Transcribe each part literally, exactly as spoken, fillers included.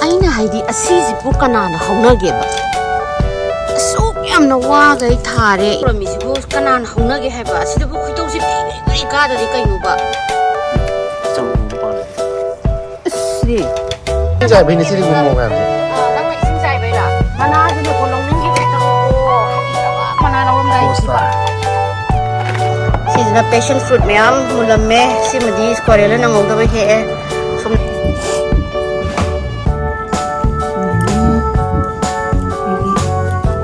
ꯑꯩꯅ ꯍꯥꯏꯗꯤ, ꯑꯁꯤꯁꯤꯕꯨ ꯀꯅꯥꯅ ꯍꯧꯅꯒꯦꯕ? ꯑꯁꯨꯛ ꯌꯥꯝꯅ ꯋꯥꯈꯩ ꯊꯥꯔꯦ꯫ ꯄꯥꯝꯕꯤꯁꯤꯕꯨ ꯀꯅꯥꯅ ꯍꯧꯅꯒꯦ ꯍꯥꯏꯕ? ꯑꯁꯤꯗꯕꯨ ꯈꯣꯏꯗꯧꯁꯦ ꯄꯤꯛ ꯄꯤꯛ ꯀꯥꯗꯗꯤ ꯀꯩꯅꯣꯕ? ꯑꯁ, ꯁꯤ꯫ ꯏꯁꯤꯡ ꯆꯥꯏꯕꯩꯅꯦ ꯁꯤꯗꯤ ꯒꯨꯝꯕ ꯃꯌꯥꯝꯁꯦ꯫ ꯑꯥ, ꯅꯪꯅ ꯏꯁꯤꯡ ꯆꯥꯏꯕꯩꯔꯥ? ꯃꯅꯥꯁꯤꯅꯀꯣ ꯂꯧꯅꯤꯡꯈꯤꯕ ꯍꯦꯛꯇ ꯀꯣ, ꯍꯥꯏꯗꯤ ꯃꯅꯥ ꯂꯧꯔꯝꯗꯥꯏ ꯄꯣꯁꯇ꯫ ꯁꯤꯁꯤꯅ passion fruit ꯃꯌꯥꯝ ꯃꯨꯜꯂꯝꯃꯦ꯫ ꯁꯤꯃꯗꯤ ꯁ꯭ꯀ꯭ꯋꯥꯔꯦꯜꯅ ꯅꯪꯍꯧꯗꯕ ꯍꯦꯛꯑꯦ꯫ ꯁꯨꯝ꯫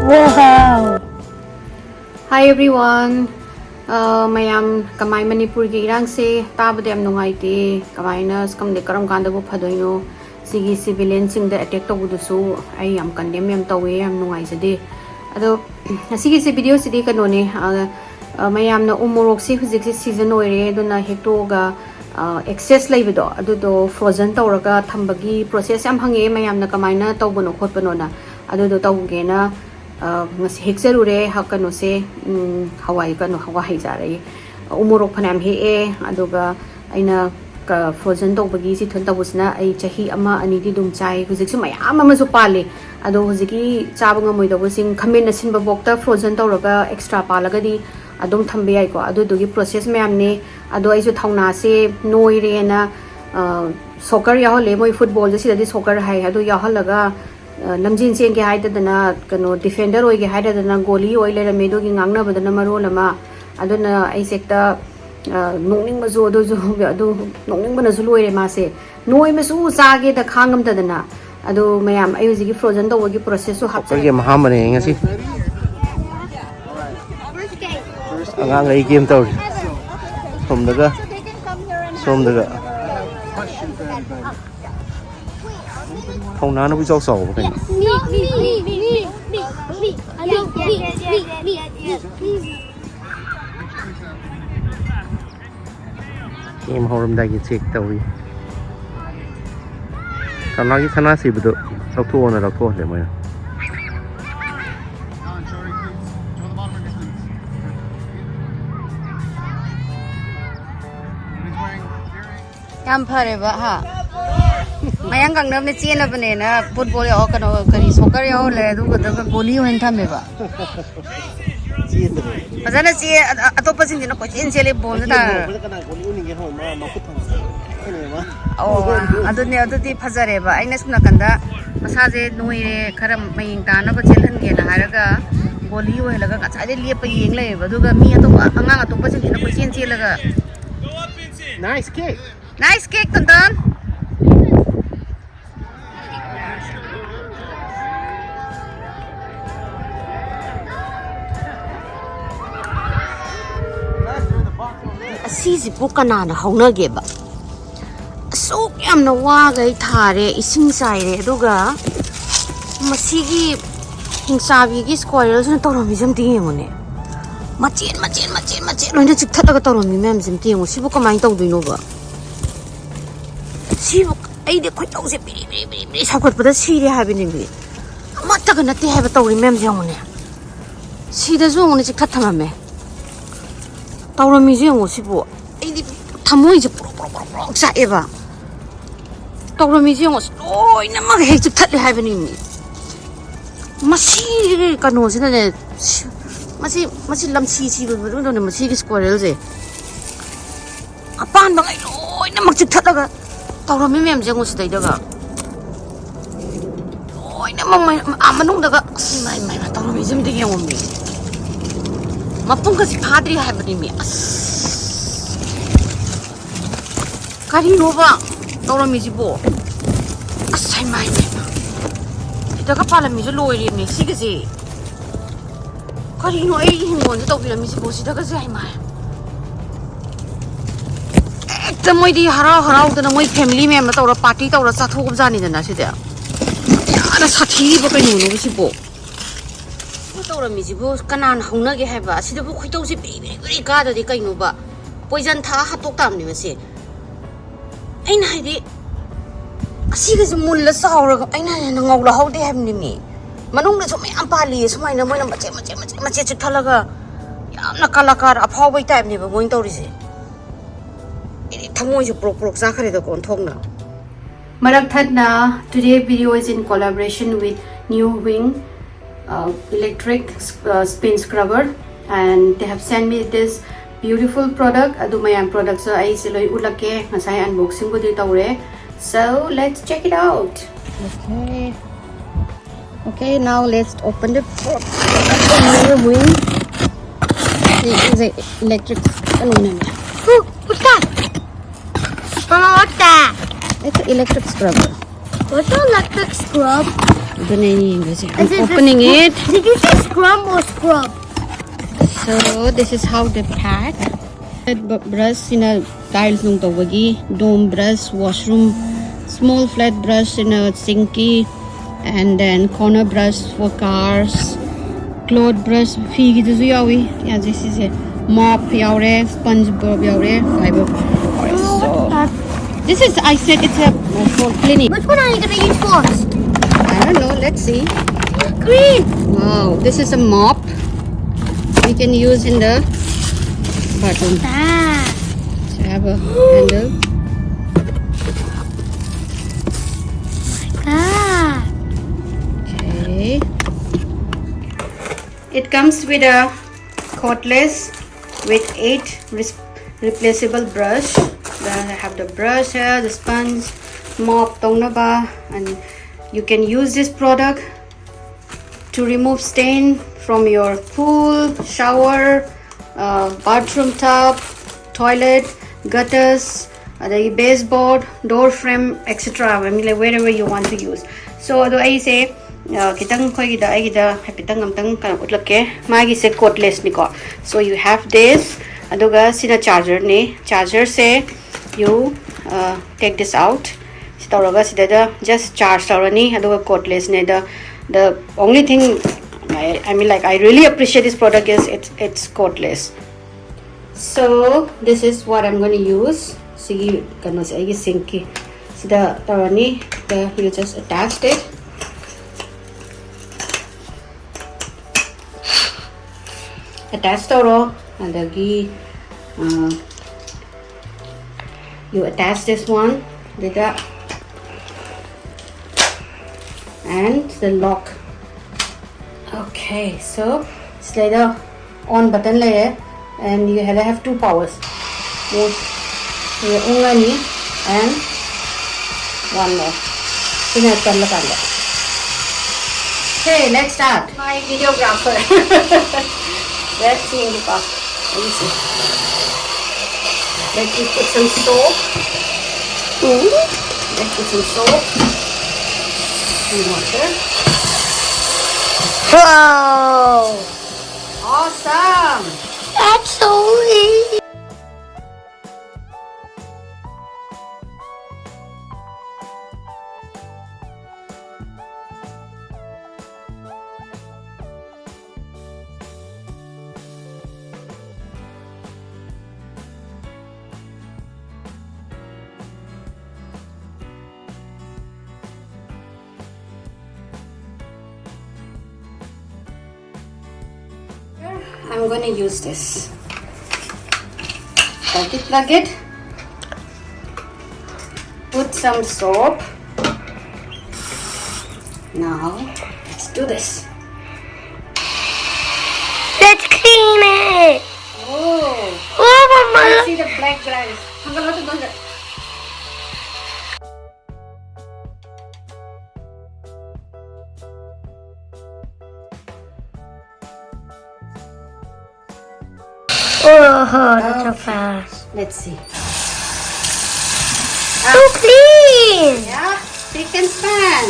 Wow! Hi everyone. ꯑ, ꯃꯌꯥꯝ ꯀꯃꯥꯏ, ꯃꯅꯤꯄꯨꯔꯒꯤ ꯏꯔꯥꯡꯁꯦ ꯇꯥꯕꯗ ꯌꯥꯝ ꯅꯨꯡꯉꯥꯏꯇꯦ꯫ ꯀꯃꯥꯏꯅ, ꯈꯪꯗꯦ, ꯀꯔꯝ ꯀꯥꯟꯗꯕꯨ ꯐꯗꯣꯏꯅꯣ? ꯁꯤꯒꯤ civilianꯁꯤꯡꯗ attack ꯇꯧꯕꯗꯨꯁꯨ ꯑꯩ ꯌꯥꯝ condemn ꯌꯥꯝ ꯇꯧꯋꯦ, ꯌꯥꯝ ꯅꯨꯡꯉꯥꯏꯖꯗꯦ꯫ ꯑꯗꯣ ꯉꯁꯤꯒꯤꯁꯤ videoꯁꯤꯗꯤ ꯀꯩꯅꯣꯅꯦ, ꯑ, ꯑ, ꯃꯌꯥꯝꯅ ꯎ ꯃꯣꯔꯣꯛꯁꯤ ꯍꯧꯖꯤꯛꯁꯤ season ꯑꯣꯏꯔꯦ, ꯑꯗꯨꯅ ꯍꯦꯛꯇꯣꯛꯑꯒ, ꯑ, excess ꯂꯩꯕꯗꯣ ꯑꯗꯨꯗꯣ frozen ꯇꯧꯔꯒ ꯊꯝꯕꯒꯤ process ꯌꯥꯝ ꯍꯪꯉꯛꯑꯦ, ꯃꯌꯥꯝꯅ ꯀꯃꯥꯏꯅ ꯇꯧꯕꯅꯣ ꯈꯣꯠꯄꯅꯣꯅ꯫ ꯑꯗꯨꯗꯣ ꯇꯧꯒꯦꯅ, ꯑ, ꯉꯁꯤ ꯍꯦꯛꯆꯔꯨꯔꯦ꯫ ꯍ-, ꯀꯩꯅꯣꯁꯦ, ꯎꯝ, ꯍꯋꯥꯏ, ꯀꯩꯅꯣ, ꯍꯋꯥꯏ ꯍꯥꯏꯖꯔꯦ, ꯎ ꯃꯣꯔꯣꯛ ꯐꯅꯌꯥꯝ ꯍꯦꯛꯑꯦ꯫ ꯑꯗꯨꯒ ꯑꯩꯅ ꯀ-, frozen ꯇꯧꯕꯒꯤ ꯆꯤꯊꯟ ꯇꯧꯕꯁꯤꯅ ꯑꯩ ꯆꯍꯤ ꯑꯃ ꯑꯅꯤꯗꯤ ꯑꯗꯨꯝ ꯆꯥꯏ꯫ ꯍꯧꯖꯤꯛꯁꯨ ꯃꯌꯥꯝ ꯑꯃꯁꯨ ꯄꯥꯜꯂꯤ꯫ ꯑꯗꯣ ꯍꯧꯖꯤꯛꯀꯤ ꯆꯥꯕ ꯉꯝꯃꯣꯏꯗꯧꯕꯁꯤꯡ, ꯈꯥꯃꯦꯟ ꯑꯁꯤꯟꯕꯐꯧꯗ frozen ꯇꯧꯔꯒ extra ꯄꯥꯜꯂꯒꯗꯤ ꯑꯗꯨꯝ ꯊꯝꯕ ꯌꯥꯏꯀꯣ꯫ ꯑꯗꯨꯗꯨꯒꯤ process ꯃꯌꯥꯝꯅꯦ꯫ ꯑꯗꯣ ꯑꯩꯁꯨ ꯊꯧꯅꯥꯁꯦ ꯅꯣꯏꯔꯦꯅ, ꯑ, soccer ꯌꯥꯎꯍꯜꯂꯦ꯫ ꯃꯣꯏ footballꯗ ꯁꯤꯗꯗꯤ soccer ꯍꯥꯏ꯫ ꯑꯗꯨ ꯌꯥꯎꯍꯜꯂꯒ, ꯑ, ꯂꯝꯖꯦꯟ ꯆꯦꯟꯒꯦ ꯍꯥꯏꯗꯗꯅ, ꯀꯩꯅꯣ, defender ꯑꯣꯏꯒꯦ ꯍꯥꯏꯗꯗꯅ goalie ꯑꯣꯏ ꯂꯩꯔꯝꯃꯦ꯫ ꯑꯗꯨꯒꯤ ꯉꯥꯡꯅꯕꯗꯅ ꯃꯔꯣꯜ ꯑꯃ꯫ ꯑꯗꯨꯅ ꯑꯩꯁꯦ ꯍꯦꯛꯇ, ꯑ, ꯅꯣꯛꯅꯤꯡꯕꯁꯨ, ꯑꯗꯨꯁꯨ, ꯑꯗꯨ ꯅꯣꯛꯅꯤꯡꯕꯅꯁꯨ ꯂꯣꯏꯔꯦ ꯃꯥꯁꯦ꯫ ꯅꯣꯏꯃꯁꯨ ꯆꯥꯒꯦꯗ ꯈꯥꯡꯉꯝꯗꯗꯅ꯫ ꯑꯗꯨ ꯃꯌꯥꯝ, ꯑꯩ ꯍꯧꯖꯤꯛꯀꯤ frozen ꯇꯧꯕꯒꯤ processꯁꯨ ꯍꯥꯞꯆꯔꯦ꯫ Soccerꯒꯤ ꯑꯍꯥꯟꯕꯅꯦ ꯉꯁꯤ꯫ ꯑꯉꯥꯡꯈꯩ game ꯇꯧꯔꯤ꯫ ꯁꯣꯝꯗꯒ, ꯁꯣꯝꯗꯒ꯫ ꯊꯧꯅꯥꯅꯕꯨ ꯏꯆꯥꯎ ꯆꯥꯎꯕ ꯀꯩꯅꯣ꯫ Game ꯍꯧꯔꯝꯗꯥꯏꯒꯤ check ꯇꯧꯔꯤ꯫ ꯀꯪꯂꯥꯒꯤ ꯁꯅꯥ ꯁꯤꯕꯗꯣ ꯂꯧꯊꯣꯛꯑꯣꯅ ꯂꯧꯊꯣꯛꯍꯜꯂꯦ ꯃꯣꯏꯅ꯫ ꯌꯥꯝ ꯐꯔꯦꯕ, ꯍꯥ? ꯃꯌꯥꯡ ꯀꯪꯅꯕꯅꯦ ꯆꯦꯟꯅꯕꯅꯦꯅ ꯐꯨꯠꯕꯣꯜ ꯌꯥꯎ, ꯀꯩꯅꯣ, ꯀꯔꯤ, ꯁꯣꯀꯔ ꯌꯥꯎꯍꯜꯂꯦ, ꯑꯗꯨꯒ ꯑꯗꯨꯒ ꯒꯣꯂꯤ ꯑꯣꯏꯅ ꯊꯝꯃꯦꯕ꯫ ꯆꯦꯟꯗ꯭ꯔꯦ꯫ ꯐꯖꯅ ꯆꯦ-, ꯑ-, ꯑꯇꯣꯞꯄꯁꯤꯡꯁꯤꯅ ꯀꯣꯏꯆꯦꯟ ꯆꯦꯜꯂꯦ, ꯕꯣꯜꯁꯦ ꯇꯥꯔ-, ꯆꯦꯟꯗ꯭ꯔꯦ꯫ ꯀꯅꯥ ꯒꯣꯂꯤ ꯑꯣꯏꯅꯤꯡꯒꯦ ꯍꯪꯉꯣ, ꯃꯥ ꯃꯈꯨꯠ ꯊꯝꯃꯦ꯫ ꯑꯣ, ꯑꯗꯨꯅꯦ, ꯑꯗꯨꯗꯤ ꯐꯖꯔꯦꯕ꯫ ꯑꯩꯅ ꯁꯨꯝ ꯅꯥꯀꯟꯗ ꯃꯁꯥꯁꯦ ꯅꯣꯏꯔꯦ, ꯈꯔ ꯃꯌꯦꯡ ꯇꯥꯅꯕ ꯆꯦꯜꯍꯟꯒꯦꯅ ꯍꯥꯏꯔꯒ ꯒꯣꯂꯤ ꯑꯣꯏꯍꯜꯂꯒ ꯉꯁꯥꯏꯗꯩ ꯂꯦꯞꯄ ꯌꯦꯡ ꯂꯩꯌꯦꯕ꯫ ꯑꯗꯨꯒ ꯃꯤ ꯑꯇꯣꯞꯄ, ꯑꯉꯥꯡ ꯑꯇꯣꯞꯄꯁꯤꯡꯁꯤꯅ ꯀꯣꯏꯆꯦꯟ ꯆꯦꯜꯂꯒ꯫ Nice kick! Nice kick, ꯇꯣꯟꯇꯣꯟ! ꯑꯁꯤꯁꯤꯕꯨ ꯀꯅꯥꯅ ꯍꯧꯅꯒꯦꯕ? ꯑꯁꯨꯛ ꯌꯥꯝꯅ ꯋꯥꯈꯩ ꯊꯥꯔꯦ, ꯏꯁꯤꯡ ꯆꯥꯏꯔꯦ, ꯑꯗꯨꯒ ꯃꯁꯤꯒꯤ ꯍꯤꯡꯆꯥꯕꯤꯒꯤ squirrelꯁꯤꯅ ꯇꯧꯔꯝꯃꯤꯁꯦ ꯑꯝꯇ ꯌꯦꯡꯉꯨꯅꯦ꯫ ꯃꯆꯦꯠ, ꯃꯆꯦꯠ, ꯃꯆꯦꯠ, ꯃꯆꯦꯠ ꯂꯣꯏꯅ ꯆꯤꯛꯊꯠꯂꯒ ꯇꯧꯔꯝꯃꯤ ꯃꯌꯥꯝꯁꯦ ꯑꯝꯇ ꯌꯦꯡꯉꯨ꯫ ꯁꯤꯕꯨ ꯀꯃꯥꯏꯅ ꯇꯧꯗꯣꯏꯅꯣꯕ? ꯁꯤꯕꯨ ꯑꯩꯗꯤ ꯈꯣꯏꯗꯧꯁꯦ ꯕꯤꯔꯤ, ꯕꯤꯔꯤ, ꯕꯤꯔꯤ, ꯕꯤꯔꯤ ꯁꯥꯎꯒꯠꯄꯗ ꯁꯤꯔꯦ ꯍꯥꯏꯕꯅꯦꯃꯤ꯫ ꯑꯃꯠꯇꯒ ꯅꯠꯇꯦ ꯍꯥꯏꯕ ꯇꯧꯔꯤ ꯃꯌꯥꯝꯁꯦ ꯌꯦꯡꯉꯨꯅꯦ꯫ ꯁꯤꯗꯁꯨ ꯌꯦꯡꯉꯨꯅꯦ ꯆꯤꯛꯊꯠ ꯊꯝꯃꯝꯃꯦ꯫ ꯇꯧꯔꯝꯃꯤꯁꯦ ꯌꯦꯡꯉꯣ ꯁꯤꯕꯨ꯫ ꯑꯩꯗꯤ ꯊꯃꯣꯏꯁꯦ ꯄ꯭ꯔꯣꯛ, ꯄ꯭ꯔꯣꯛ, ꯄ꯭ꯔꯣꯛ, ꯄ꯭ꯔꯣꯛ ꯆꯥꯛꯑꯦꯕ꯫ ꯇꯧꯔꯝꯃꯤꯁꯦ ꯌꯦꯡꯉꯣ, ꯂꯣꯏꯅꯃꯛ ꯍꯦꯛ ꯆꯤꯛꯊꯠꯂꯦ ꯍꯥꯏꯕꯅꯦꯃꯤ꯫ ꯃꯁꯤꯒꯤ ꯀꯩꯅꯣꯁꯤꯅꯅꯦ, ꯁꯤ-, ꯃꯁꯤ, ꯃꯁꯤ ꯂꯝꯁꯤ ꯁꯤꯕ ꯃꯅꯨꯡꯗꯅꯦ ꯃꯁꯤꯒꯤ squirrelꯁꯦ꯫ ꯑꯄꯥꯟꯕꯉꯩ ꯂꯣꯏꯅꯃꯛ ꯆꯤꯛꯊꯠꯂꯒ ꯇꯧꯔꯝꯃꯤ ꯃꯌꯥꯝꯁꯦ ꯌꯦꯡꯉꯣ ꯁꯤꯗꯩꯗꯒ꯫ ꯂꯣꯏꯅꯃꯛ ꯃꯩ-, ꯑꯥ ꯃꯅꯨꯡꯗꯒ, ꯑꯁ, ꯏꯃꯥ, ꯏꯃꯥ, ꯏꯃꯥ, ꯇꯧꯔꯝꯃꯤꯁꯦ ꯑꯝꯇ ꯌꯦꯡꯉꯣꯃꯤ꯫ ꯃꯄꯨꯡꯒꯁꯦ ꯐꯥꯗ꯭ꯔꯤ ꯍꯥꯏꯕꯅꯤꯃꯤ꯫ ꯑꯁ꯫ ꯀꯔꯤꯅꯣꯕ ꯇꯧꯔꯝꯃꯤꯁꯤꯕꯣ? ꯑꯁ, ꯍꯩꯃꯥ, ꯍꯩꯃꯥ, ꯍꯩꯃꯥ꯫ ꯁꯤꯗꯒ ꯄꯥꯜꯂꯝꯃꯤꯁꯦ ꯂꯣꯏꯔꯦꯃꯤ, ꯁꯤꯒꯁꯦ꯫ ꯀꯔꯤꯅꯣ ꯑꯩꯒꯤ ꯍꯤꯡꯒꯣꯜꯁꯦ ꯇꯧꯕꯤꯔꯝꯃꯤꯁꯤꯕꯣ? ꯁꯤꯗꯒꯁꯦ, ꯍꯩꯃꯥ꯫ ꯍꯦꯛꯇ ꯃꯣꯏꯗꯤ ꯍꯔꯥꯎ ꯍꯔꯥꯎꯗꯅ ꯃꯣꯏ family ꯃꯌꯥꯝꯅ ꯇꯧꯔ party ꯇꯧꯔ ꯆꯥꯊꯣꯛꯑꯕꯖꯥꯠꯅꯤꯗꯅ ꯁꯤꯗꯤ꯫ ꯌꯥꯝꯅ ꯁꯥꯊꯤꯔꯤꯕ ꯀꯩꯅꯣꯅꯣꯕ ꯁꯤꯕꯣ? ꯁꯤꯕꯨ ꯇꯧꯔꯝꯃꯤꯁꯤꯕꯨ ꯀꯅꯥꯅ ꯍꯧꯅꯒꯦ ꯍꯥꯏꯕ? ꯑꯁꯤꯗꯕꯨ ꯈꯣꯏꯗꯧꯁꯦ ꯕ꯭ꯔꯤ ꯕ꯭ꯔꯤ ꯕ꯭ꯔꯤ ꯀꯥꯗ꯭ꯔꯗꯤ ꯀꯩꯅꯣꯕ? Poison ꯊꯥ ꯍꯥꯠꯇꯣꯛ ꯇꯥꯕꯅꯤ ꯃꯁꯤ꯫ ꯑꯩꯅ ꯍꯥꯏꯗꯤ, ꯑꯁꯤꯒꯁꯦ ꯃꯨꯜꯂ ꯆꯥꯎꯔꯒ ꯑꯩꯅ ꯍꯦꯟꯅ ꯉꯧꯔꯍꯧꯗꯦ ꯍꯥꯏꯕꯅꯤꯃꯤ꯫ ꯃꯅꯨꯡꯗꯁꯨ ꯃꯌꯥꯝ ꯄꯥꯜꯂꯤꯌꯦ, ꯁꯨꯃꯥꯏꯅ ꯃꯣꯏꯅ ꯃꯆꯦꯠ ꯃꯆꯦꯠ ꯃꯆꯦꯠ ꯃꯆꯦꯠ ꯆꯤꯛꯊꯠꯂꯒ ꯌꯥꯝꯅ ꯀꯂꯥꯀꯥꯔ ꯑꯐꯥꯎꯕꯩ typeꯅꯦꯕ ꯃꯣꯏꯅ ꯇꯧꯔꯤꯁꯦ꯫ ꯑꯩꯗꯤ ꯊꯃꯣꯏꯁꯦ ꯄ꯭ꯔꯣꯛ ꯄ꯭ꯔꯣꯛ ꯆꯥꯛꯈ꯭ꯔꯦꯗꯀꯣ ꯑꯣꯟꯊꯣꯛꯅ꯫ ꯃꯔꯛ ꯊꯠꯅ, today video is in collaboration with New Wing uh, electric uh, spin scrubber, and they have sent me this beautiful product. ꯑꯗꯨ ꯃꯌꯥꯝ product ꯁꯨ ꯑꯩꯁꯦ ꯂꯣꯏ ꯎꯠꯂꯛꯀꯦ, ꯉꯁꯥꯏ unboxing ꯕꯨꯗꯤ ꯇꯧꯔꯦ. So let's check it out. Okay. Okay, now let's open the product. New Wing. This is a electric, ano na niya? Ooh, what's that? Mama, what's that? It's an electric scrubber. What's an electric scrub? Ito na yung English. I'm Is it opening a it. Did you say scrum or scrub? So this is how they pack. Flat bu- brush ꯁꯤꯅ tiles ꯅꯨꯡ ꯇꯧꯕꯒꯤ, dome brush washroom, small flat brush ꯁꯤꯅ sink ꯀꯤ, and then corner brush for cars, cloth brush, ꯐꯤꯒꯤꯗꯨꯁꯨ ꯌꯥꯎꯏ꯫ ꯌꯥꯁꯦ ꯁꯤꯁꯦ, mop ꯌꯥꯎꯔꯦ, sponge mop ꯌꯥꯎꯔꯦ, fiber. Mama, what's that? This is, I said it's a for cleaning. Which one are you gonna use first? I don't know. Let's see. Green. Wow, this is a mop we can use in the bathroom. Ah. So I have a handle. Ah. Okay. It comes with a cordless with eight res- replaceable brush. Then I have the brush here, the sponge, mop, tongnaba, and you can use this product to remove stain from your pool, shower, uh, bathroom tub, toilet, gutters, ꯑꯗꯒꯤ baseboard, door frame, et cetera. I mean, like, wherever you want to use. So ꯑꯗꯣ ꯑꯩꯁꯦ uh, ꯈꯤꯇꯪ ꯑꯩꯈꯣꯏꯒꯤꯗ ꯑꯩꯒꯤꯗ ꯍꯥꯏꯐꯦꯠꯇꯪ ꯑꯝꯇꯪ ꯀꯩꯅꯣ ꯎꯠꯂꯛꯀꯦ꯫ ꯃꯥꯒꯤꯁꯦ cordless ꯅꯤꯀꯣ. So you have this. ꯑꯗꯨꯒ ꯁꯤꯅ charger ꯅꯤ. Charger say, you uh, take this out. ꯁꯤ ꯇꯧꯔꯒ ꯁꯤꯗꯩꯗ just charge ꯇꯧꯔꯅꯤ, ꯑꯗꯨꯒ cordless ꯅꯦ꯫ The the only thing I, I mean, like, I really appreciate this product is it's it's cordless. So this is what I'm going to use. ꯁꯤꯒꯤ ꯀꯩꯅꯣꯁꯦ ꯑꯩꯒꯤ sink ꯀꯤ ꯁꯤꯗ ꯇꯧꯔꯅꯤ꯫ The, you just attach it. Attach ꯇꯧꯔꯣ꯫ ꯑꯗꯒꯤ uh, you attach this one. ꯑꯗꯨꯗ And the lock. Okay, so ꯁꯤꯗꯩꯗ on button ꯂꯩꯔꯦ, and you have, have two powers. ꯎꯪꯉꯅꯤ, and one more. ꯁꯤꯅ ꯆꯜꯂꯀꯥꯟꯗ. Okay, let's start. My videographer. Let's see in the past. Let me see. Let me put some soap. Let's put some soap. Some water. Wow! Awesome! That's so easy. I'm gonna use this. Plug it, plug it. Put some soap. Now, let's do this. Let's clean it. Oh, oh, Mama, I see the black guys. Hanggang natin doon. Oh, that's so fast. Let's see. So clean. Yeah, spick and span.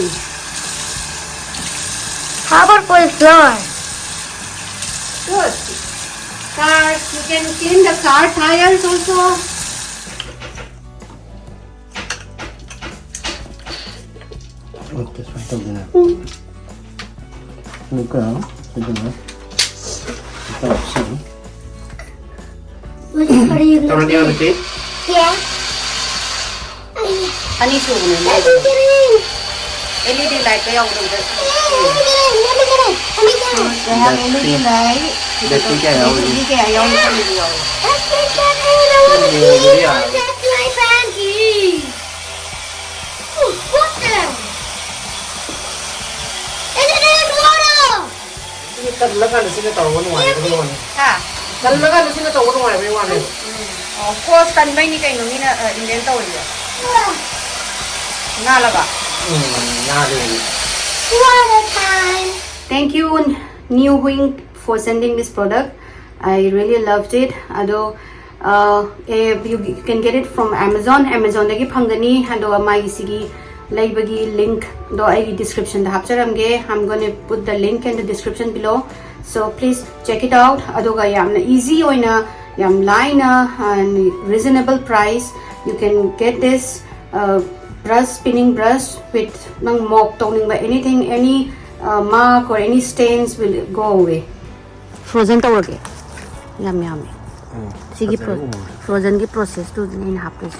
How about for the floor? Good. Cars, you can clean the car tires also. ꯑꯣ, ꯁꯨꯃꯥꯏꯅ ꯇꯧꯗꯣꯏꯅꯦ꯫ ꯑꯗꯨꯒ ꯑꯗꯨꯅ ꯇꯧꯔꯁꯤ꯫ What are you gonna do? Yeah. ꯑꯅꯤ ꯁꯨꯕꯅꯦ꯫ Let me get in. L E D light ꯀ ꯌꯥꯎꯕꯗꯣ ꯑꯝꯇ꯫ Let me get in. Let me get in. Let me get in. They have L E D light. Battery ꯀꯌꯥ ꯌꯥꯎꯔꯤ? Battery ꯀꯌꯥ ꯌꯥꯎꯔꯤ? Let me get in. I wanna see you. That's my panties. What the? ꯇꯜꯂꯀꯥꯟꯗ ꯁꯤꯅ ꯇꯧꯕ ꯅꯨꯡꯉꯥꯏꯕꯒꯤ ꯋꯥꯅꯤ꯫ ꯍꯥ? ꯇꯜꯂꯀꯥꯟꯗ ꯁꯤꯅ ꯇꯧꯕ ꯅꯨꯡꯉꯥꯏꯕꯒꯤ ꯋꯥꯅꯦꯕ꯫ ꯎꯝ. ꯑꯣ, ꯀꯣꯁ ꯇꯟꯕꯩꯅꯤ ꯀꯩꯅꯣ ꯃꯤꯅ, ꯑ, invent ꯇꯧꯔꯤꯗꯣ꯫ ꯉꯥꯜꯂꯕ? ꯎꯝ, ꯉꯥꯜꯂꯦ꯫ Thank you, New Wing, for sending this product. I really loved it. ꯑꯗꯣ, uh, eh, you can get it from Amazon. Amazonꯗꯒꯤ ꯐꯪꯒꯅꯤ꯫ ꯑꯗꯣ ꯃꯥꯒꯤ ꯁꯤꯒꯤ ꯂꯩꯕꯒꯤ linkꯗꯣ ꯑꯩꯒꯤ descriptionꯗ ꯍꯥꯞꯆꯔꯝꯒꯦ꯫ I'm gonna put the link in the description below. So please check it out. ꯑꯗꯨꯒ ꯌꯥꯝꯅ easy ꯑꯣꯏꯅ, ꯌꯥꯝ ꯂꯥꯏꯅ, and reasonable price, you can get this, uh, brush, spinning brush with ꯅꯪ mop ꯇꯧꯅꯤꯡꯕ anything, any, uh, mark or any stains will go away. Frozen ꯇꯧꯔꯒꯦ꯫ ꯌꯥꯝ ꯌꯥꯝꯃꯦ꯫ ꯎꯝ, ꯁꯤꯒꯤ ꯐꯖꯔꯦ, ꯄ꯭ꯔꯣ-, ꯎꯃꯪ꯫ Frozenꯒꯤ processꯇꯨꯗꯅꯦ ꯑꯩꯅ ꯍꯥꯞꯇꯣꯏꯁꯦ꯫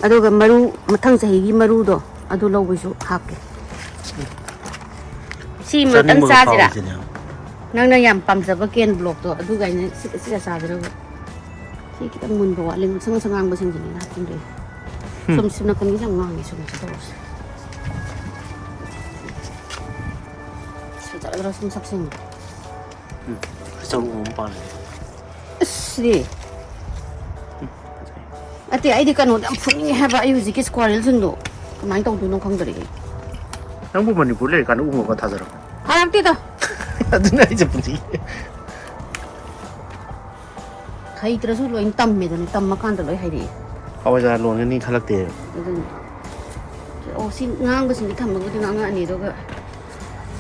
ꯑꯗꯨꯒ ꯃꯔꯨ, ꯃꯊꯪ ꯆꯍꯤꯒꯤ ꯃꯔꯨꯗꯣ, ꯑꯗꯨ ꯂꯧꯕꯩꯁꯨ ꯍꯥꯞꯀꯦ꯫ ꯁꯤ ꯑꯃꯇꯪ ꯆꯥꯅꯤꯡꯕꯒ ꯆꯥꯁꯤꯔꯥ? ꯐꯥꯎꯔꯤꯁꯤꯅꯦ꯫ ꯅꯪꯅ ꯌꯥꯝ ꯄꯥꯝꯖꯕ ꯀꯦꯟ ꯕ꯭ꯂꯣꯛꯇꯣ, ꯑꯗꯨꯒ ꯑꯩꯅ ꯁꯤ, ꯁꯤꯒ ꯆꯥꯁꯤꯔꯕ? ꯁꯤ ꯈꯤꯇꯪ ꯃꯨꯟꯕ ꯋꯥꯠꯂꯤ, ꯉꯁꯪ ꯉꯁꯪ ꯉꯥꯡꯕꯁꯤꯡꯁꯤꯅꯦ ꯑꯩꯅ ꯍꯥꯞꯆꯤꯟꯗꯣꯏꯁꯦ꯫ ꯍꯨꯝ꯫ ꯁꯨꯝ, ꯁꯤ ꯅꯥꯀꯟꯒꯤꯁꯦ ꯌꯥꯝ ꯉꯥꯡꯉꯦ, ꯁꯨꯝ ꯁꯤ ꯇꯧꯔꯁꯦ꯫ ꯁꯤ ꯖꯔ ꯖꯔ ꯁꯨꯝ ꯁꯛꯆꯤꯟꯒꯦ꯫ ꯎꯝ, ꯆꯔꯨ ꯑꯃ ꯄꯥꯜꯂꯦ꯫ ꯑꯁ, ꯁꯤꯗꯤ꯫ ꯎꯝ, ꯐꯖꯩ꯫ ꯑꯇꯩ, ꯑꯩꯗꯤ ꯀꯩꯅꯣꯗꯣ ꯌꯥꯝ ꯐꯨꯅꯤꯡꯉꯦ ꯍꯥꯏꯕ, ꯑꯩ ꯍꯧꯖꯤꯛꯀꯤ squirrelꯁꯤꯡꯗꯣ ꯀꯃꯥꯏꯅ ꯇꯧꯗꯣꯏꯅꯣ ꯈꯪꯗꯔꯦ ꯑꯩ꯫ ꯅꯪꯕꯨ ꯃꯅꯤꯄꯨꯔ ꯂꯩꯔꯀꯥꯟꯗ ꯎ ꯃꯈꯣꯟ ꯊꯥꯖꯔꯛꯄ? ꯊꯥꯔꯛꯇꯦꯗ꯫ ꯑꯗꯨꯅ ꯑꯩꯁꯦ ꯄꯨꯟꯁꯤ꯫ ꯍꯩꯇ꯭ꯔꯁꯨ ꯂꯣꯏ ꯇꯝꯃꯦꯗꯅ, ꯇꯝꯃꯀꯥꯟꯗ ꯂꯣꯏ ꯍꯩꯔꯛꯑꯦ꯫ ꯍꯋꯥꯏꯖꯥꯔ ꯂꯣꯟꯒꯅꯤ ꯈꯜꯂꯛꯇꯦ꯫ ꯑꯗꯨꯅꯤ꯫ ꯑꯣ, ꯁꯤ ꯉꯥꯡꯕꯁꯤꯡꯗꯤ ꯊꯝꯃꯒꯗꯤ ꯉꯥꯡꯉꯛꯑꯅꯤ, ꯑꯗꯨꯒ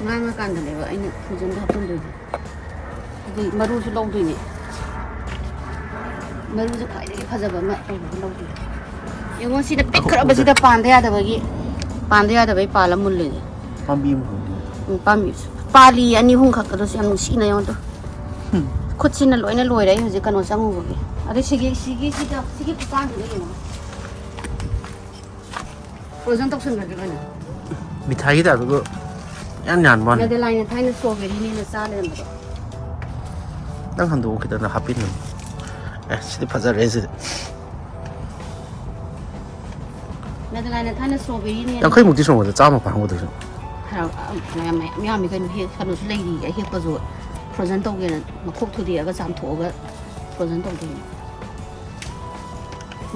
ꯉꯥꯡꯉꯀꯥꯟꯗꯅꯦꯕ ꯑꯩꯅ frozenꯗ ꯍꯥꯞꯆꯤꯟꯗꯣꯏꯁꯦ꯫ ꯑꯗꯨꯏ ꯃꯔꯨꯁꯨ ꯂꯧꯗꯣꯏꯅꯦ꯫ ꯃꯔꯨꯁꯦ ꯈ꯭ꯋꯥꯏꯗꯒꯤ ꯐꯖꯕ ꯑꯃ ꯇꯧꯔꯒ ꯂꯧꯗꯣꯏꯅꯦ꯫ ꯌꯦꯡꯉꯣ, ꯁꯤꯗ ꯄꯤꯛꯈ꯭ꯔꯕꯁꯤꯗ ꯄꯥꯟꯗ ꯌꯥꯗꯕꯒꯤ, ꯄꯥꯟꯗ ꯌꯥꯗꯕꯩ ꯄꯥꯜꯂ ꯃꯨꯜꯂꯤꯅꯦ꯫ ꯄꯥꯝꯕꯤ ꯑꯃꯈꯛ꯫ ꯎꯝ, ꯄꯥꯝꯕꯤ ꯄꯥꯂꯤ ꯑꯅꯤ ꯑꯍꯨꯝ ꯈꯛ, ꯑꯗꯨꯁꯨ ꯌꯥꯝ ꯅꯨꯡꯁꯤꯅ ꯌꯦꯡꯉꯣ ꯑꯗꯣ꯫ ꯍꯨꯝ꯫ ꯈꯨꯠꯁꯤꯅ ꯂꯣꯏꯅ ꯂꯣꯏꯔꯦ ꯑꯩ ꯍꯧꯖꯤꯛ ꯀꯩꯅꯣ ꯆꯪꯉꯨꯕꯒꯤ꯫ ꯑꯗꯩ ꯁꯤꯒꯤ, ꯁꯤꯒꯤ, ꯁꯤꯗ, ꯁꯤꯒꯤ ꯈꯨꯇꯥꯡꯁꯤꯗ ꯌꯦꯡꯉꯣ꯫ Frozen ꯇꯧꯁꯟꯈ꯭ꯔꯒꯦ ꯂꯣꯏꯅ꯫ ꯃꯤꯊꯥꯏꯒꯤ typeꯇꯒ ꯌꯥꯝ ꯌꯥꯟꯕ ꯋꯥꯅꯤ꯫ ꯃꯦꯗꯂꯥꯏꯟꯅ ꯊꯥꯏꯅ strawberryꯅꯦꯅ ꯆꯥ ꯂꯩꯔꯝꯕꯗꯣ꯫ ꯅꯪ ꯍꯟꯗꯣꯛꯑꯣ ꯈꯤꯇꯪ ꯍꯥꯞꯄꯤꯅꯦ꯫ ꯑꯦ, ꯁꯤꯗꯤ ꯐꯖꯔꯦ ꯁꯤꯗꯤ꯫ ꯃꯦꯗꯂꯥꯏꯟꯅ ꯊꯥꯏꯅ strawberryꯅꯦꯅ ꯌꯥꯡꯈꯩꯃꯨꯛꯇꯤ ꯁꯨꯔꯝꯒꯗ꯭ꯔꯥ, ꯆꯥꯝꯃ ꯐꯥꯔꯝꯒꯗ꯭ꯔꯁꯨ꯫ ꯃꯌꯥꯝ ꯃꯌꯥꯝ ꯌꯥꯝꯃꯤ ꯀꯩꯅꯣ, ꯍꯦꯛ ꯀꯩꯅꯣꯁꯨ ꯂꯩꯔꯤ, ꯑꯍꯦꯛꯄꯁꯨ ꯐ꯭ꯔꯣꯖꯟ ꯇꯧꯒꯦꯅ ꯃꯈꯣꯛ ꯊꯨꯗꯦꯛꯑꯒ ꯆꯥꯝꯊꯣꯛꯑꯒ ꯐ꯭ꯔꯣꯖꯟ ꯇꯧꯗꯣꯏꯅꯤ꯫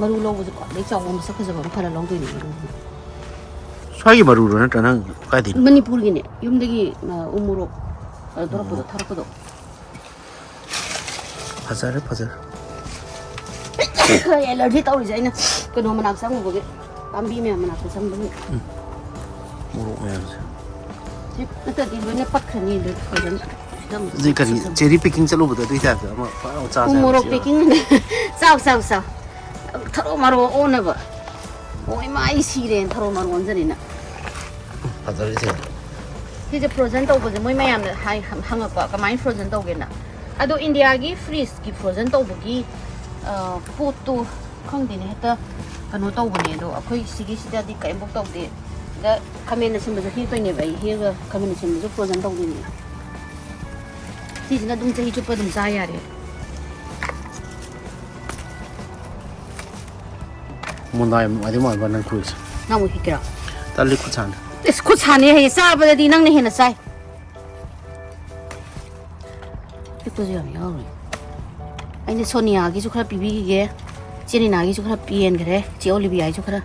ꯃꯔꯨ ꯂꯧꯕꯁꯦ ꯈ꯭ꯋꯥꯏꯗꯒꯤ ꯆꯥꯎꯕ ꯃꯁꯛ ꯐꯖꯕ ꯑꯃ ꯈꯜꯂ ꯂꯧꯗꯣꯏꯅꯦ ꯃꯔꯨꯁꯦ꯫ ꯁ꯭ꯋꯥꯏꯒꯤ ꯃꯔꯨꯔꯣ ꯅꯠꯇ꯭ꯔ ꯅꯪ ꯀꯥꯏꯗꯩꯅꯣ? ꯃꯅꯤꯄꯨꯔꯒꯤꯅꯦ, ꯌꯨꯝꯗꯒꯤ ꯑ, ꯎ ꯃꯣꯔꯣꯛ ꯀꯩꯅꯣ ꯇꯧꯔꯛꯄꯗꯣ, ꯊꯥꯔꯛꯄꯗꯣ꯫ ꯐꯖꯔꯦ ꯐꯖꯔꯦ꯫ ꯑꯦꯂꯔꯖꯤ ꯇꯧꯔꯤꯁꯦ ꯑꯩꯅ ꯀꯩꯅꯣ ꯃꯅꯥꯛ ꯆꯪꯉꯨꯕꯒꯤ, ꯄꯥꯝꯕꯤ ꯃꯌꯥꯝ ꯃꯅꯥꯛꯇ ꯆꯪꯕꯒꯤ꯫ ꯃꯣꯔꯣꯛ ꯃꯌꯥꯝꯁꯦ꯫ ꯁꯤ ꯅꯠꯇ꯭ꯔꯗꯤ ꯂꯣꯏꯅ ꯄꯠꯈ꯭ꯔꯅꯤ ꯑꯗꯨ ꯐꯖꯅ꯫ ꯍꯧꯖꯤꯛ ꯀꯔꯤ ꯆꯦꯔꯤ ꯄꯤꯀꯤꯡ ꯆꯠꯂꯨꯕꯗꯣ ꯑꯗꯨꯏ ꯇꯥꯏꯞꯇ ꯑꯃ ꯐꯖꯅ ꯆꯥ ꯎ ꯃꯣꯔꯣꯛ ꯄꯦꯀꯤꯡ꯫ ꯆꯥꯎ ꯆꯥꯎ ꯆꯥꯎ꯫ ꯊꯔꯣ ꯃꯔꯣ ꯑꯣꯟꯅꯕ꯫ ꯑꯣ ꯏꯃꯥ ꯑꯩ ꯁꯤꯔꯦꯅ ꯊꯔꯣ ꯃꯔꯣ ꯑꯣꯟꯖꯅꯤꯅ꯫ ꯐꯖꯔꯤꯁꯦ꯫ ꯁꯤꯁꯦ ꯐ꯭ꯔꯣꯖꯟ ꯇꯧꯕꯁꯦ ꯃꯣꯏ ꯃꯌꯥꯝꯅ ꯍꯥꯏ ꯍꯪꯉꯛꯄ ꯀꯃꯥꯏꯅ ꯐ꯭ꯔꯣꯖꯟ ꯇꯧꯒꯦꯅ꯫ ꯑꯗꯣ ꯏꯟꯗꯤꯌꯥꯒꯤ ꯐ꯭ꯔꯤꯖꯀꯤ ꯐ꯭ꯔꯣꯖꯟ ꯇꯧꯕꯒꯤ ꯑ, ꯄꯣꯠꯇꯣ ꯈꯪꯗꯦꯅꯦ, ꯍꯦꯛꯇ ꯀꯩꯅꯣ ꯇꯧꯕꯅꯦ꯫ ꯑꯗꯣ ꯑꯩꯈꯣꯏ ꯁꯤꯒꯤꯁꯤꯗꯗꯤ ꯀꯔꯤꯝꯐꯥꯎ ꯇꯧꯗꯦ꯫ ꯗ ꯈꯥꯃꯦꯟ ꯑꯁꯤꯟꯕꯁꯨ ꯍꯦꯛꯇꯣꯏꯅꯦꯕ ꯑꯩ, ꯍꯦꯛꯑꯒ ꯈꯥꯃꯦꯟ ꯑꯁꯤꯟꯕꯁꯨ ꯐ꯭ꯔꯣꯖꯟ ꯇꯧꯗꯣꯏꯅꯦ꯫ ꯁꯤꯁꯤꯅ ꯑꯗꯨꯝ ꯆꯍꯤ ꯆꯨꯞꯄ ꯑꯗꯨꯝ ꯆꯥ ꯌꯥꯔꯦ꯫ ꯃꯨꯟꯗꯥ ꯌꯥꯝ ꯅꯨꯡꯉꯥꯏꯗꯧ ꯃꯥꯟꯕ ꯅꯪ ꯈꯨꯏꯁꯦ꯫ ꯅꯪ ꯑꯃꯨꯛ ꯍꯤꯛꯀꯦꯔꯣ? ꯇꯜꯂꯤ ꯈꯨꯠ ꯁꯥꯅꯤ꯫ ꯏꯁ, ꯈꯨꯠ ꯁꯥꯅꯤ ꯍꯥꯏꯌꯦ, ꯆꯥꯕꯗꯗꯤ ꯅꯪꯅ ꯍꯦꯟꯅ ꯆꯥꯏ꯫ ꯄꯤꯛꯄꯁꯨ ꯌꯥꯝ ꯌꯥꯎꯔꯤ꯫ ꯑꯩꯅ ꯁꯣꯅꯤꯌꯥꯒꯤꯁꯨ ꯈꯔ ꯄꯤꯕꯤꯈꯤꯒꯦ, ꯆꯦ ꯅꯤꯅꯥꯒꯤꯁꯨ ꯈꯔ ꯄꯤꯍꯟꯈ꯭ꯔꯦ, ꯆꯦ ꯑꯣꯂꯤꯕꯤꯌꯥꯒꯤꯁꯨ ꯈꯔ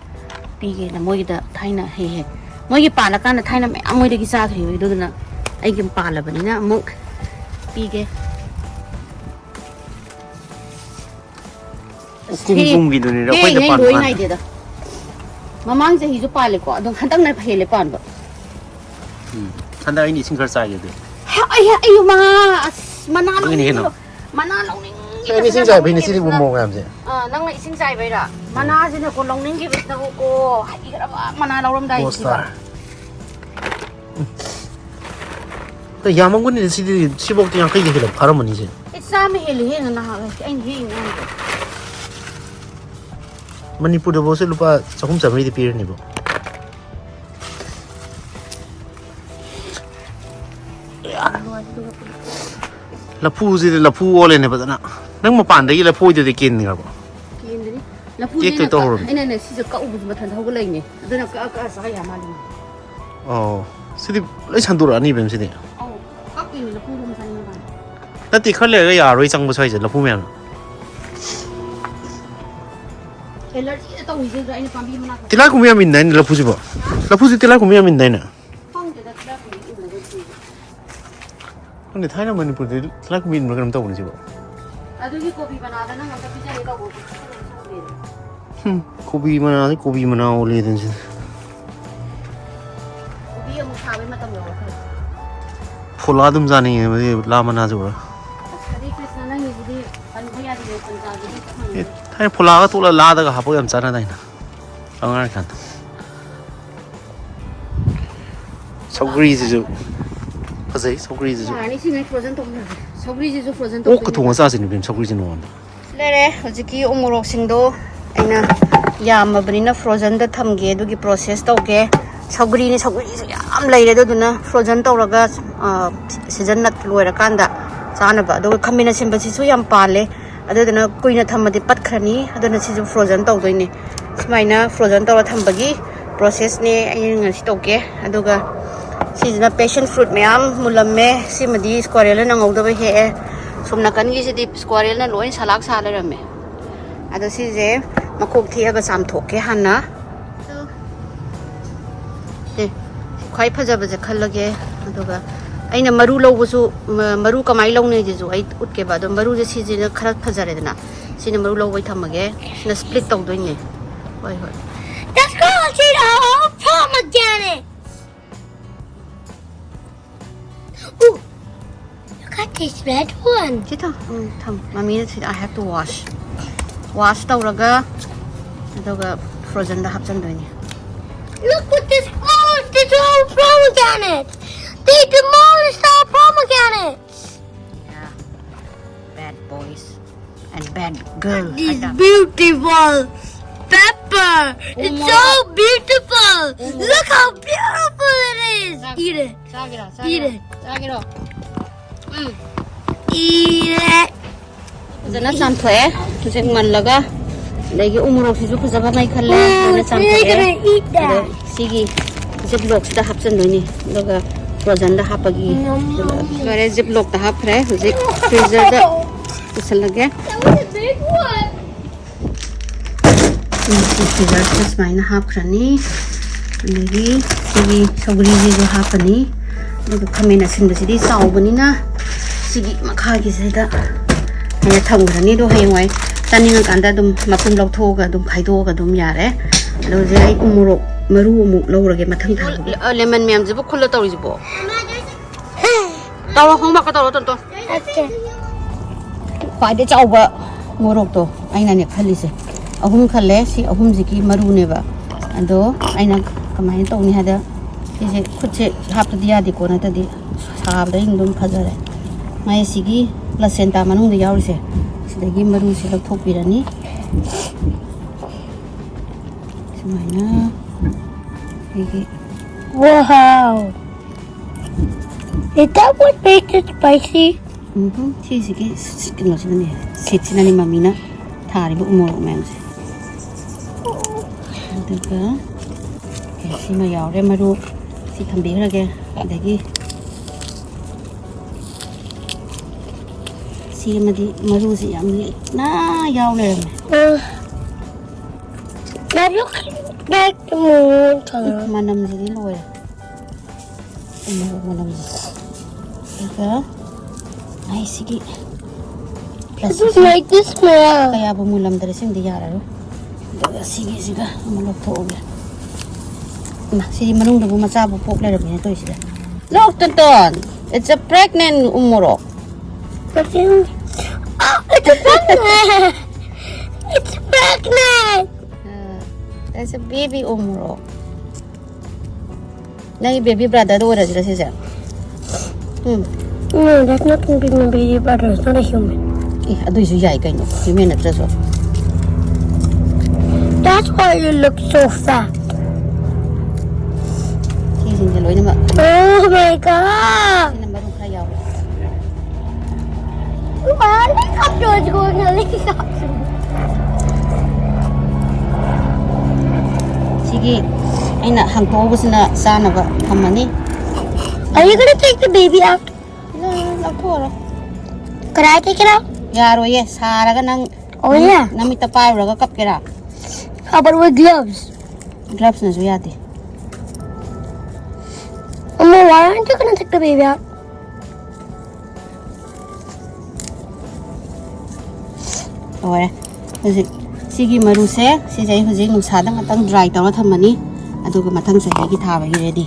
ꯄꯤꯒꯦꯅ꯫ ꯃꯣꯏꯒꯤꯗ ꯊꯥꯏꯅ ꯍꯦꯛ ꯍꯦꯛ ꯃꯣꯏꯒꯤ ꯄꯥꯜꯂꯀꯥꯟꯗ ꯊꯥꯏꯅ ꯃꯌꯥꯝ ꯃꯣꯏꯗꯒꯤ ꯆꯥꯈ꯭ꯔꯤꯕ, ꯑꯗꯨꯗꯨꯅ ꯑꯩꯒꯤ ꯄꯥꯜꯂꯕꯅꯤꯅ ꯑꯃꯨꯛ ꯄꯤꯒꯦ꯫ ꯎꯈꯨꯝ ꯀꯨꯝꯒꯤꯗꯨꯅꯤꯗ ꯑꯩꯈꯣꯏꯗ ꯍꯦꯛ ꯄꯥꯟꯕ ꯂꯣꯏ ꯃꯥꯟꯅꯗꯦ꯫ ꯅꯥꯏꯗꯦꯗ꯫ ꯃꯃꯥꯡ ꯆꯍꯤꯁꯨ ꯄꯥꯜꯂꯦꯀꯣ, ꯑꯗꯣ ꯍꯟꯗꯛꯅ ꯍꯦꯜꯂꯦ ꯄꯥꯟꯕ꯫ ꯎꯝ꯫ ꯍꯟꯗꯛ ꯑꯩꯅ ꯏꯁꯤꯡ ꯈꯔ ꯆꯥꯏꯒꯦ ꯑꯗꯨꯗꯤ꯫ ꯍꯦ, ꯑꯩ, ꯑꯩ ꯃꯉꯥ, ꯑꯁ, ꯃꯅꯥ ꯅꯪꯒꯤꯅ ꯍꯦꯟꯅ꯫ ꯂꯧꯅꯤꯡꯈꯤꯕꯁꯤꯅ, ꯃꯅꯥ ꯂꯧꯅꯤꯡ- ꯑꯩꯅ ꯏꯁꯤꯡ ꯆꯥꯏꯕꯩꯅꯦ ꯁꯤꯗꯤ ꯎ ꯃꯣꯔꯣꯛ ꯃꯌꯥꯝꯁꯦ꯫ ꯑꯥ, ꯅꯪꯅ ꯏꯁꯤꯡ ꯆꯥꯏꯕꯩꯔꯥ? ꯃꯅꯥꯁꯤꯅꯀꯣ ꯂꯧꯅꯤꯡꯈꯤꯕꯁꯤꯅꯀꯣ ꯍꯩꯈ꯭ꯔꯕ ꯃꯅꯥ ꯂꯧꯔꯝꯗꯥꯏꯁꯤꯗ꯫ ꯄꯣꯁꯇꯥꯔ꯫ ꯑꯦ, ꯌꯥꯝꯃꯝꯒꯅꯤꯗ ꯁꯤꯗꯤ, ꯁꯤꯐꯧꯗꯤ ꯌꯥꯡꯈꯩꯗꯤ ꯍꯦꯜꯂ ꯐꯥꯔꯝꯃꯅꯤ ꯁꯦ꯫ ꯑꯦ, ꯆꯥꯝꯃ ꯍꯦꯜꯂꯦꯍꯦ ꯅꯍꯥꯟ ꯑꯩꯅ ꯍꯦꯛꯏꯉꯩꯗ꯫ ꯃꯅꯤꯄꯨꯔꯗꯐꯥꯎꯁꯦ ꯂꯨꯄꯥ ꯆꯍꯨꯝ ꯆꯥꯝꯃꯔꯤꯗꯤ ꯄꯤꯔꯅꯤꯕꯣ꯫ ꯂꯐꯨꯁꯤꯗꯤ ꯂꯐꯨ ꯑꯣꯜꯂꯦꯅꯦ ꯐꯖꯅ꯫ ꯅꯪ ꯃꯄꯥꯟꯗꯒꯤ ꯂꯐꯨ ꯑꯣꯏꯗꯨꯗꯤ ꯀꯦꯟꯈ꯭ꯔꯕꯣ? ꯀꯦꯟꯗ꯭ꯔꯤ꯫ ꯂꯐꯨꯁꯦ ꯇꯦꯛꯇꯣꯏ ꯑꯩꯅ ꯀꯛ-, ꯇꯧꯔꯕꯅꯤ꯫ ꯑꯩꯅꯅꯦ ꯁꯤꯁꯦ ꯀꯛꯎꯕꯁꯨ ꯃꯊꯟꯇ ꯍꯧꯒꯠꯂꯛꯏꯅꯦ꯫ ꯑꯗꯨꯅ ꯀꯛꯑ ꯀꯛꯑ ꯆꯥ ꯌꯥ ꯃꯥꯜꯂꯦ꯫ ꯑꯣ꯫ ꯁꯤꯗꯤ ꯂꯣꯏ ꯁꯟꯗꯣꯔꯛꯑꯅꯤ ꯏꯕꯦꯝ ꯁꯤꯗꯤ꯫ ꯑꯧ, ꯀꯛꯇꯣꯏꯅꯦ ꯂꯐꯨ ꯍꯣꯡ ꯆꯥꯅꯤꯡꯉꯀꯥꯟꯗ꯫ ꯅꯠꯇꯦ, ꯈꯔ ꯂꯩꯔꯒ ꯌꯥꯔꯣꯏ ꯆꯪꯕ ꯁ꯭ꯋꯥꯏꯁꯦ ꯂꯐꯨ ꯃꯌꯥꯝꯅ꯫ ꯑꯦꯂꯔꯖꯤꯗ ꯇꯧꯔꯤꯁꯦ ꯑꯩꯅ ꯄꯥꯝꯕꯤ ꯃꯅꯥꯛꯇ꯫ ꯇꯤꯜꯍꯥꯏꯈꯨꯝꯕꯤ ꯌꯥꯝ ꯏꯟꯗꯥꯏꯅꯦ ꯂꯐꯨꯁꯤꯕꯣ? ꯂꯐꯨꯁꯤ ꯇꯤꯜꯍꯥꯏꯈꯨꯝꯕꯤ ꯌꯥꯝ ꯏꯟꯗꯥꯏꯅꯦ? ꯈꯪꯗꯦꯗ ꯇꯤꯜꯍꯥꯏꯈꯨꯝꯕꯤ ꯏꯟꯗꯕ ꯎꯗꯦ꯫ ꯈꯪꯗꯦ, ꯊꯥꯏꯅ ꯃꯅꯤꯄꯨꯔꯗꯗꯤ ꯇꯤꯜꯍꯥꯏꯈꯨꯝꯕꯤ ꯏꯟꯕ꯭ꯔꯥ ꯀꯩꯅꯣꯝ ꯇꯧꯕꯅꯦ ꯁꯤꯕꯣ꯫ ꯑꯗꯨꯒꯤ ꯀꯣꯕꯤ ꯃꯅꯥꯗ ꯅꯪ ꯑꯝꯇ ꯄꯤꯖꯒꯦ ꯇꯧꯕ꯫ ꯍꯨꯝ, ꯀꯣꯕꯤ ꯃꯅꯥꯗꯤ ꯀꯣꯕꯤ ꯃꯅꯥ ꯑꯣꯜꯂꯦꯗꯅ ꯁꯤꯗ꯫ ꯀꯣꯕꯤ ꯑꯃꯨꯛ ꯊꯥꯕꯩ ꯃꯇꯝ ꯌꯧꯔꯛꯈ꯭ꯔꯦ꯫ ꯐꯣꯂꯥ ꯑꯗꯨꯝ ꯆꯥꯅꯤꯡꯉꯦ ꯃꯗꯤ ꯂꯥ ꯃꯅꯥꯁꯦ ꯎꯔ꯫ ꯑꯁ, ꯍꯔꯦ ꯀ꯭ꯔꯤꯁꯅ, ꯅꯪꯒꯤꯁꯤꯗꯤ ꯄꯟꯕ ꯌꯥꯗꯦ, ꯄꯟꯖꯥꯕꯤꯗꯤ ꯑꯦ, ꯈꯪꯉꯦ꯫ ꯊꯥꯏꯅ ꯐꯣꯂꯥꯒ ꯇꯣꯠꯂ ꯂꯥꯗꯒ ꯍꯥꯞꯄꯒ ꯌꯥꯝ ꯆꯥꯟꯅꯗꯥꯏꯅ ꯑꯉꯥꯡ ꯑꯣꯏꯔꯤꯀꯥꯟꯗ꯫ ꯁꯧꯒ꯭ꯔꯤꯁꯤꯁꯨ ꯐꯖꯩ, ꯁꯧꯒ꯭ꯔꯤꯁꯤꯁꯨ꯫ ꯌꯥꯔꯅꯤ, ꯁꯤ ꯅꯣꯏ frozen ꯇꯧꯕ ꯌꯥꯔꯦ꯫ ꯁꯧꯒ꯭ꯔꯤꯁꯤꯁꯨ frozen ꯑꯣꯛꯀ ꯇꯧꯗꯣꯏꯅꯦ꯫ ꯊꯣꯡꯉ ꯆꯥꯁꯤꯅꯦ ꯏꯕꯦꯝ, ꯁꯧꯒ꯭ꯔꯤꯁꯦ ꯅꯣꯡꯃ꯫ ꯂꯩꯔꯦ꯫ ꯍꯧꯖꯤꯛꯀꯤ ꯎ ꯃꯣꯔꯣꯛꯁꯤꯡꯗꯣ ꯑꯩꯅ ꯌꯥꯝꯃꯕꯅꯤꯅ frozenꯗ ꯊꯝꯒꯦ, ꯑꯗꯨꯒꯤ process ꯇꯧꯒꯦ꯫ ꯁꯧꯒ꯭ꯔꯤꯅꯤ, ꯁꯧꯒ꯭ꯔꯤꯁꯨ ꯌꯥꯝ ꯂꯩꯔꯦ, ꯑꯗꯨꯗꯨꯅ frozen ꯇꯧꯔꯒ, ꯑ, season ꯅꯠ ꯂꯣꯏꯔꯀꯥꯟꯗ ꯆꯥꯅꯕ꯫ ꯑꯗꯨꯒ ꯈꯥꯃꯦꯟ ꯑꯁꯤꯟꯕꯁꯤꯁꯨ ꯌꯥꯝ ꯄꯥꯜꯂꯦ, ꯑꯗꯨꯗꯨꯅ ꯀꯨꯏꯅ ꯊꯝꯃꯗꯤ ꯄꯠꯈ꯭ꯔꯅꯤ, ꯑꯗꯨꯅ ꯁꯤꯁꯨ frozen ꯇꯧꯗꯣꯏꯅꯦ꯫ ꯁꯨꯃꯥꯏꯅ frozen ꯇꯧꯔ ꯊꯝꯕꯒꯤ processꯅꯦ ꯑꯩꯅ ꯉꯁꯤ ꯇꯧꯒꯦ꯫ ꯑꯗꯨꯒ ꯁꯤꯁꯤꯅ passion fruit ꯃꯌꯥꯝ ꯃꯨꯜꯂꯝꯃꯦ꯫ ꯁꯤꯃꯗꯤ squirrelꯅ ꯅꯪꯍꯧꯗꯕ ꯍꯦꯛꯑꯦ꯫ ꯁꯣꯝ ꯅꯥꯀꯟꯒꯤꯁꯤꯗꯤ squirrelꯅ ꯂꯣꯏ ꯁꯂꯥꯛ ꯁꯥ ꯂꯩꯔꯝꯃꯦ꯫ ꯑꯗꯣ ꯁꯤꯁꯦ ꯃꯈꯣꯛ ꯊꯦꯛꯑꯒ ꯆꯥꯝꯊꯣꯛꯀꯦ ꯍꯥꯟꯅ꯫ ꯁꯦ, ꯈ꯭ꯋꯥꯏ ꯐꯖꯕꯁꯦ ꯈꯜꯂꯒꯦ꯫ ꯑꯗꯨꯒ ꯑꯩꯅ ꯃꯔꯨ ꯂꯧꯕꯁꯨ, ꯃ-, ꯃꯔꯨ ꯀꯃꯥꯏꯅ ꯂꯧꯅꯩꯁꯤꯁꯨ ꯑꯩ ꯎꯠꯀꯦꯕ꯫ ꯑꯗꯣ ꯃꯔꯨꯁꯦ ꯁꯤꯁꯤꯅ ꯈꯔ ꯐꯖꯔꯦꯗꯅ, ꯁꯤꯅ ꯃꯔꯨ ꯂꯧꯕꯩ ꯊꯝꯃꯒꯦ꯫ ꯁꯤꯅ split ꯇꯧꯗꯣꯏꯅꯦ꯫ ꯍꯣꯏ, ꯍꯣꯏ꯫ Let's go see the whole pomegranate. Ooh, look at this red one. ꯁꯤ ꯊꯝ, ꯎꯝ, ꯊꯝ꯫ ꯃꯃꯤꯅ ꯁꯤꯗ I have to wash꯫ Wash ꯇꯧꯔꯒ ꯑꯗꯨꯒ frozenꯗ ꯍꯥꯞꯆꯤꯟꯗꯣꯏꯅꯦ꯫ Look what this, oh, this whole pomegranate. They demolished our pomegranate. Yeah. Bad boys and bad girl. This beautiful pepper. It's so beautiful. Look how beautiful it is. Eat it. ꯆꯥꯒꯦꯔꯣ? Eat it. ꯆꯥꯒꯦꯔꯣ? Um. Eat it. ꯐꯖꯅ ꯆꯥꯝꯊꯣꯛꯑꯦ꯫ ꯍꯧꯖꯤꯛ ꯃꯜꯂꯒ, ꯑꯗꯒꯤ ꯎ ꯃꯣꯔꯣꯛꯁꯤꯁꯨ ꯐꯖꯕ ꯃꯩ ꯈꯜꯂꯦ꯫ ꯐꯖꯅ ꯆꯥꯝꯊꯣꯛꯑꯦ꯫ We're gonna eat ꯑꯗꯣ that. ꯁꯤꯒꯤ ꯖꯤꯞ ꯂꯣꯛꯁꯤꯗ ꯍꯥꯞꯆꯤꯟꯗꯣꯏꯅꯤ, ꯑꯗꯨꯒ ꯐ꯭ꯔꯣꯖꯟꯗ ꯍꯥꯞꯄꯒꯤ꯫ ꯂꯣꯏꯔꯦ, ꯖꯤꯞ ꯂꯣꯛꯇ ꯍꯥꯞꯈ꯭ꯔꯦ꯫ ꯍꯧꯖꯤꯛ ꯐ꯭ꯔꯤꯖꯔꯗ ꯄꯨꯁꯜꯂꯒꯦ꯫ ꯎꯝ, ꯁꯤ ꯐ꯭ꯔꯤꯖꯔꯁꯤꯗ ꯁꯨꯃꯥꯏꯅ ꯍꯥꯞꯈ꯭ꯔꯅꯤ꯫ ꯑꯗꯒꯤ ꯁꯤꯒꯤ ꯁꯧꯒ꯭ꯔꯤꯁꯤꯁꯨ ꯍꯥꯞꯄꯅꯤ꯫ ꯑꯗꯨꯒ ꯈꯥꯃꯦꯟ ꯑꯁꯤꯟꯕꯁꯤꯗꯤ ꯆꯥꯎꯕꯅꯤꯅ ꯁꯤꯒꯤ ꯃꯈꯥꯒꯤꯁꯤꯗ ꯑꯩꯅ ꯊꯝꯈ꯭ꯔꯅꯤ꯫ ꯑꯗꯣ ꯍꯌꯦꯡꯋꯥꯏ ꯆꯥꯅꯤꯡꯉꯀꯥꯟꯗ ꯑꯗꯨꯝ ꯃꯄꯨꯝ ꯂꯧꯊꯣꯛꯑꯒ ꯑꯗꯨꯝ ꯈꯥꯏꯗꯣꯛꯑꯒ ꯑꯗꯨꯝ ꯌꯥꯔꯦ꯫ ꯑꯗꯣ ꯍꯧꯖꯤꯛ ꯑꯩ ꯎꯃꯣꯔꯣꯛ ꯃꯔꯨ ꯑꯃꯨꯛ ꯂꯧꯔꯒꯦ ꯃꯊꯪ ꯊꯥꯕꯒꯤ꯫ ꯑ, ꯂꯦꯃꯟ ꯃꯌꯥꯝꯁꯤꯕꯨ ꯈꯨꯜꯂ ꯇꯧꯔꯤꯁꯤꯕꯣ? ꯇꯧꯔꯣ, ꯍꯣꯝꯋꯥꯛꯀ ꯇꯧꯔꯣ, ꯇꯣꯟꯇꯣꯟ꯫ ꯈ꯭ꯋꯥꯏꯗꯩ ꯆꯥꯎꯕ ꯃꯣꯔꯣꯛꯇꯣ ꯑꯩꯅꯅꯦ ꯈꯜꯂꯤꯁꯦ꯫ ꯑꯍꯨꯝ ꯈꯜꯂꯦ꯫ ꯁꯤ ꯑꯍꯨꯝꯁꯤꯒꯤ ꯃꯔꯨꯅꯦꯕ꯫ ꯑꯗꯣ ꯑꯩꯅ ꯀꯃꯥꯏꯅ ꯇꯧꯅꯤ ꯍꯥꯏꯗ, ꯁꯤꯁꯦ ꯈꯨꯠꯁꯦ ꯍꯥꯞꯄꯗꯤ ꯌꯥꯗꯦꯀꯣ, ꯅꯠꯇ꯭ꯔꯗꯤ ꯁꯥꯕꯗ ꯑꯗꯨꯝ ꯐꯖꯔꯦ꯫ ꯃꯥꯏ ꯁꯤꯒꯤ ꯄ꯭ꯂꯁꯦꯟꯇꯥ ꯃꯅꯨꯡꯗ ꯌꯥꯎꯔꯤꯁꯦ, ꯁꯤꯗꯒꯤ ꯃꯔꯨꯁꯦ ꯂꯧꯊꯣꯛꯄꯤꯔꯅꯤ꯫ ꯁꯨꯃꯥꯏꯅ ꯑꯩꯒꯤ Wow! Is that what makes it spicy? ꯎꯝ, ꯁꯤꯁꯤꯒꯤ ꯀꯩꯅꯣꯁꯤꯅꯅꯦ, ꯁꯤꯠꯁꯤꯅꯅꯦ ꯃꯃꯤꯅ ꯊꯥꯔꯤꯕ ꯎꯃꯣꯔꯣꯛ ꯃꯌꯥꯝꯁꯦ꯫ ꯑꯗꯨꯒ ꯁꯤꯃ ꯌꯥꯎꯔꯦ, ꯃꯔꯨ꯫ ꯁꯤ ꯊꯝꯕꯤꯈ꯭ꯔꯒꯦ꯫ ꯑꯗꯒꯤ ꯁꯤ ꯑꯃꯗꯤ ꯃꯔꯨꯁꯤ ꯌꯥꯝ ꯂꯤꯛꯅ ꯌꯥꯎ ꯂꯩꯔꯝꯃꯦ꯫ That looks like the moon color. ꯃꯅꯝꯁꯤꯗꯤ ꯂꯣꯏꯔꯦ꯫ ꯎꯃꯣꯔꯣꯛ ꯃꯅꯝꯁꯦ꯫ ꯑꯗꯨꯒ ꯑꯩ ꯁꯤꯒꯤ This is like this smell. ꯀꯌꯥꯕꯨ ꯃꯨꯜꯂꯝꯗꯔꯦ, ꯁꯤꯃꯗꯤ ꯌꯥꯔꯔꯣꯏ꯫ ꯑꯗꯨꯒ ꯁꯤꯒꯤꯁꯤꯒ ꯑꯃꯨꯛ ꯂꯧꯊꯣꯛꯑꯒꯦ꯫ ꯏꯃꯥ, ꯁꯤꯗꯤ ꯃꯅꯨꯡꯗꯕꯨ ꯃꯆꯥꯕꯨ ꯄꯣꯛ ꯂꯩꯔꯝꯃꯤꯅꯦ ꯇꯧꯔꯤꯁꯤꯗ꯫ Look, ꯇꯣꯟꯇꯣꯟ, it's a pregnant ꯎꯃꯣꯔꯣꯛ꯫ Pregnant? Oh, it's a pregnant! It's a pregnant! Uh, it's a baby ꯎꯃꯣꯔꯣꯛ꯫ ꯅꯪꯒꯤ baby brotherꯗꯣ ꯑꯣꯏꯔꯁꯤꯔ ꯁꯤꯁꯦ? ꯎꯝ꯫ No, that's not gonna be my baby brother. It's not a human. ꯑꯦ, ꯑꯗꯨꯏꯁꯨ ꯌꯥꯏ ꯀꯩꯅꯣ, human ꯅꯠꯇ꯭ꯔꯁꯨ꯫ That's why you look so fat. ꯁꯤꯁꯤꯡꯁꯦ ꯂꯣꯏꯅꯃꯛ꯫ Oh my God! ꯁꯤꯅ ꯃꯔꯨ ꯈꯔ ꯌꯥꯎꯔꯦ꯫ Wow, helicopter is going, helicopter. ꯁꯤꯒꯤ ꯑꯩꯅ ꯍꯥꯡꯇꯣꯛꯍꯧꯕꯁꯤꯅ ꯆꯥꯅꯕ ꯊꯝꯃꯅꯤ꯫ Are you gonna take the baby out? ꯂꯧꯊꯣꯛꯑꯔꯣꯏ꯫ Could I take it out? ꯌꯥꯔꯣꯏꯌꯦ, ꯁꯥꯔꯒ ꯅꯪ Oh yeah. ꯅꯃꯤꯠꯇ ꯄꯥꯏꯔꯨꯔꯒ ꯀꯞꯀꯦꯔꯥ? How about with gloves? ꯒ꯭ꯂꯞꯁꯅꯁꯨ ꯌꯥꯗꯦ꯫ Mama, why aren't you gonna take the baby out? ꯂꯣꯏꯔꯦ꯫ ꯍꯧꯖꯤꯛ ꯁꯤꯒꯤ ꯃꯔꯨꯁꯦ, ꯁꯤꯁꯦ ꯑꯩ ꯍꯧꯖꯤꯛ ꯅꯨꯡꯁꯥꯗ ꯉꯥꯛꯇꯪ ꯗ꯭ꯔꯥꯏ ꯇꯧꯔ ꯊꯝꯃꯅꯤ, ꯑꯗꯨꯒ ꯃꯊꯪ ꯆꯍꯤꯒꯤ ꯊꯥꯕꯒꯤ ꯔꯦꯗꯤ꯫